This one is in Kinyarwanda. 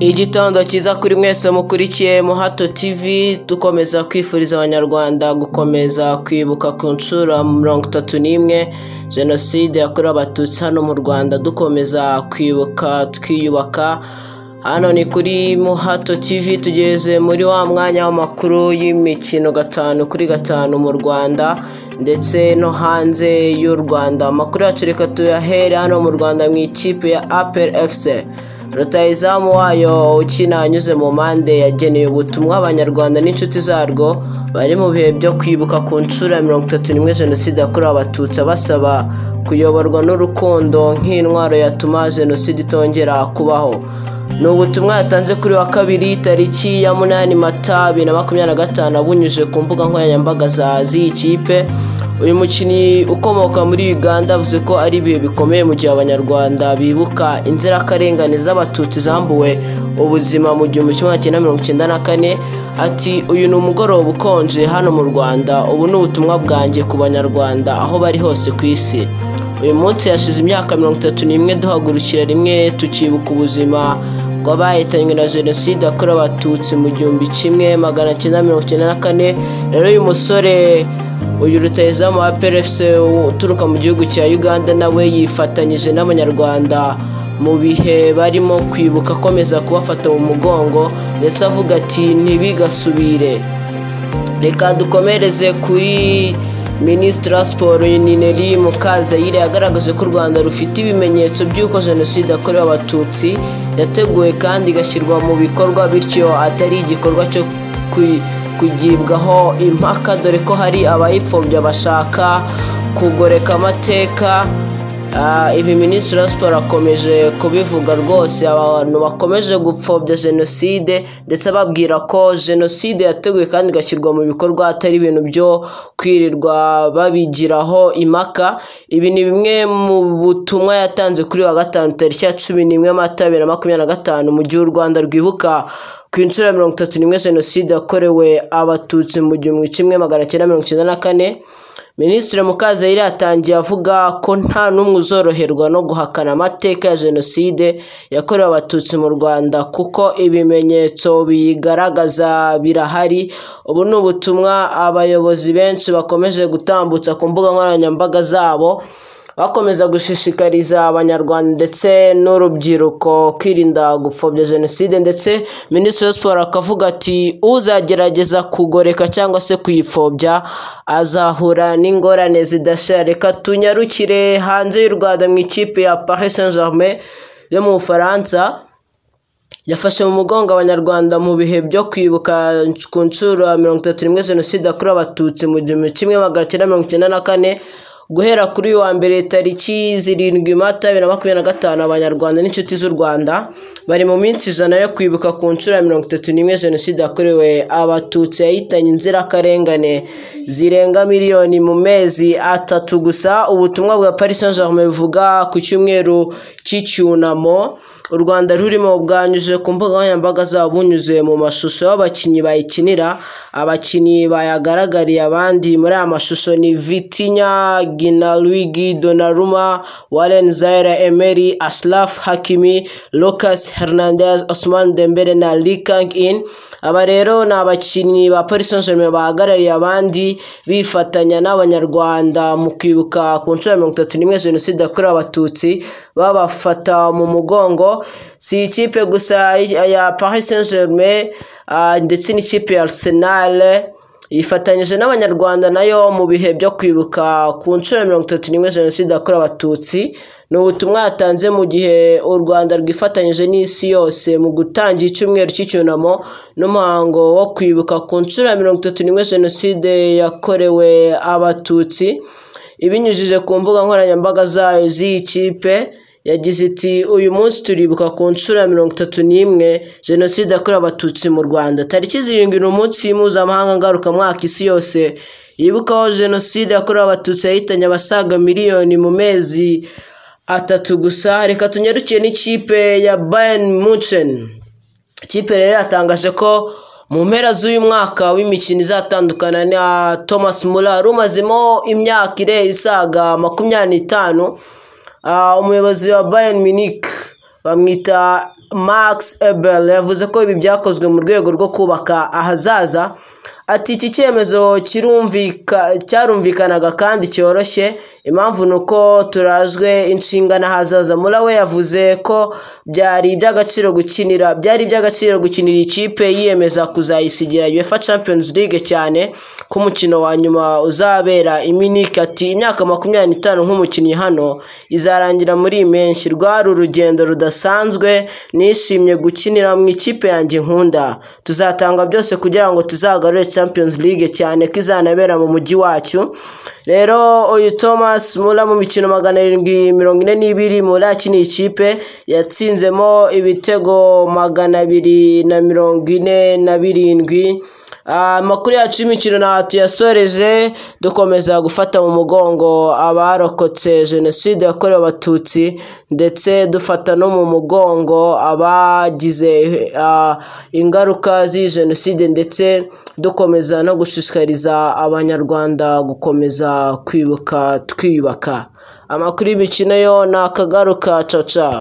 Igitondo cyiza kuri mwese mukurikiye Muhato TV, dukomeza kwifuriza Abanyarwanda gukomeza kwibuka ku nshuro 31 Jenoside yakorewe Abatutsi hano mu Rwanda, dukomeza kwibuka twiyubaka. Hano ni kuri Muhato TV, tugeze muri wa mwanya w'amakuru y'imikino 5 kuri 5 mu Rwanda ndetse no hanze y'u Rwanda. Amakuru yacu reka tuyahere hano mu Rwanda mu ikipe ya APR FC. Rutahizamu wayo ukina anyuze mu mpande yageneye ubutumwa Abanyarwanda n'inshuti zarwo bari mu bihe byo kwibuka ku nshuro ya 31 Jenoside yakorewe Abatutsi, abasaba kuyoborwa n'urukundo nk'intwaro yatuma Jenoside itongera kubaho. Ni ubutumwa yatanze kuri wa kabiri tariki ya 8 Mata 2025 abunyujije ku mbuga nkoranyambaga z'iyi kipe. Uyu mukinnyi ukomoka muri Uganda avuze ko ari ibihe bikomeye mu gihe Abanyarwanda bibuka inzirakarengane z'Abatutsi zambuwe ubuzima mu 1994. Ati uyu ni umugoroba ukonje hano mu Rwanda, ubu ni ubutumwa bwanjye ku Banyarwanda aho bari hose ku isi. Uyu munsi hashize imyaka 31 duhagurukira rimwe tukibuka ubuzima bw'abahitanywe na Jenoside yakorewe Abatutsi mu 1994. Rero uyu musore, uyu rutahizamu wa APR FC uturuka mu gihugu cya Uganda, nawe yifatanyije n'Abanyarwanda mu bihe barimo kwibuka, akomeza kubafata mu mugongo ndetse avuga ati ntibigasubire. Reka dukomereze kuri Minisitiri wa Siporo Nineli Mukazayire yagaragaje ko u Rwanda rufite ibimenyetso by'uko Jenoside yakorewe Abatutsi yateguwe kandi igashyirwa mu bikorwa, bityo atari igikorwa cyo kugibwaho impaka, dore ko hari abayipfobya bashaka kugoreka amateka. Ibi Minisitiri wa Siporo akomeje kubivuga rwose, abantu bakomeje gupfobya Jenoside ndetse ababwira ko Jenoside yateguwe kandi igashyirwa mu bikorwa atari ibintu byo kwirirwa babigiraho impaka. Ibi ni bimwe mu butumwa yatanze kuri wa gatanu tariki ya 11 Mata 2025 mu gihe u Rwanda rwibuka ku nshuro ya 31 Jenoside yakorewe Abatutsi mu 1994. Minisitiri Mukazayire yatangiye avuga ko nta n'umwe uzoroherwa no guhakana amateka ya Jenoside yakorewe Abatutsi mu Rwanda kuko ibimenyetso biyigaragaza birahari. Ubu ni ubutumwa abayobozi benshi bakomeje gutambutsa ku mbuga nkoranyambaga zabo, bakomeza gushishikariza Abanyarwanda ndetse n'urubyiruko kwirinda gupfobya Jenoside. Ndetse Minisitiri wa Siporo akavuga ati uzagerageza kugoreka cyangwa se kuyipfobya azahura n'ingorane zidashira. Reka tunyarukire hanze y'u Rwanda mu ikipe ya Paris Saint-Germain yo mu Bufaransa yafashe mu mugongo Abanyarwanda mu bihe byo kwibuka ku nshuro ya 31 Jenoside yakorewe Abatutsi mu 1994. Guhera kuri uyu wa mbere tariki 7 Mata 2025, Abanyarwanda n'inshuti z'u Rwanda bari mu minsi 100 yo kwibuka ku nshuro ya 31 Jenoside yakorewe Abatutsi yahitanye inzirakarengane zirenga miliyoni mu mezi 3 gusa. Ubutumwa bwa Paris Saint-Germain buvuga ku cyumweru cy'icyunamo u Rwanda rurimo bwanyuze ku mbuga nkoranyambaga zabo bunyuze mu mashusho y'abakinnyi bayikinira. Abakinnyi bayagaragariye abandi muri aya mashusho ni Vitinha, Gianluigi Donnarumma, Warren Zaire-Emery, Achraf Hakimi, Lucas Hernandez, Ousmane Dembele na Lee Kang-in. Aba rero ni abakinnyi ba Paris Saint-Germain bahagarariye abandi bifatanya n'Abanyarwanda mu kwibuka ku nshuro ya 31 Jenoside yakorewe Abatutsi, babafata mu mugongo. Si ikipe gusa ya Paris Saint-Germain, ndetse n'ikipe ya Arsenal yifatanyije n'Abanyarwanda nayo mu bihe byo kwibuka ku nshuro ya 31 Jenoside yakorewe Abatutsi. Ni ubutumwa yatanze mu gihe u Rwanda rwifatanyije n'isi yose mu gutangira icyumweru cy'icyunamo n'umuhango wo kwibuka ku nshuro ya 31 Jenoside yakorewe Abatutsi. Ibinyujije ku mbuga nkoranyambaga zayo z'iyi kipe yagize iti uyu munsi turibuka ku nshuro ya 31 Jenoside yakorewe Abatutsi mu Rwanda. Tariki 7 ni umunsi mpuzamahanga ngarukamwaka isi yose yibukaho Jenoside yakorewe Abatutsi yahitanye abasaga miliyoni mu mezi 3 gusa. Reka tunyarukiye n'ikipe ya Bayern Munchen. Ikipe rero yatangaje ko mu mpera z'uyu mwaka w'imikino izatandukana na Thomas Muller umazemo imyaka isaga 25. Umuyobozi wa Bayern Munich bamwita Max Eberl yavuze ko ibi byakozwe mu rwego rwo kubaka ahazaza. Ati iki cyemezo cyarumvikanaga kandi cyoroshye, impamvu ni uko turajwe inshinga n'ahazaza. Muller we yavuze ko byari iby'agaciro gukinira ikipe yiyemeza kuzayisigira UEFA Champions League, cyane ko umukino wa nyuma uzabera i Munich. Ati imyaka 25 nk'umukinnyi hano izarangira muri iyi mpeshyi, rwari urugendo rudasanzwe, nishimye gukinira mu ikipe yanjye nkunda, tuzatanga byose kugira ngo tuzagarure Champions League, cyane ko izanabera mu mujyi wacu. Rero uyu Thomas Muller mu mikino 742 Muller yakiniye ikipe yatsinzemo ibitego 247. Amakuru yacu y'imikino ntaho tuyasoreje, dukomeza gufata mu mugongo abarokotse jenoside yakorewe Abatutsi, ndetse dufata no mu mugongo abagize ingaruka z'iyi jenoside, ndetse dukomeza no gushishikariza Abanyarwanda gukomeza kwibuka twiyubaka. Amakuru y'imikino yo ni akagaruka caca.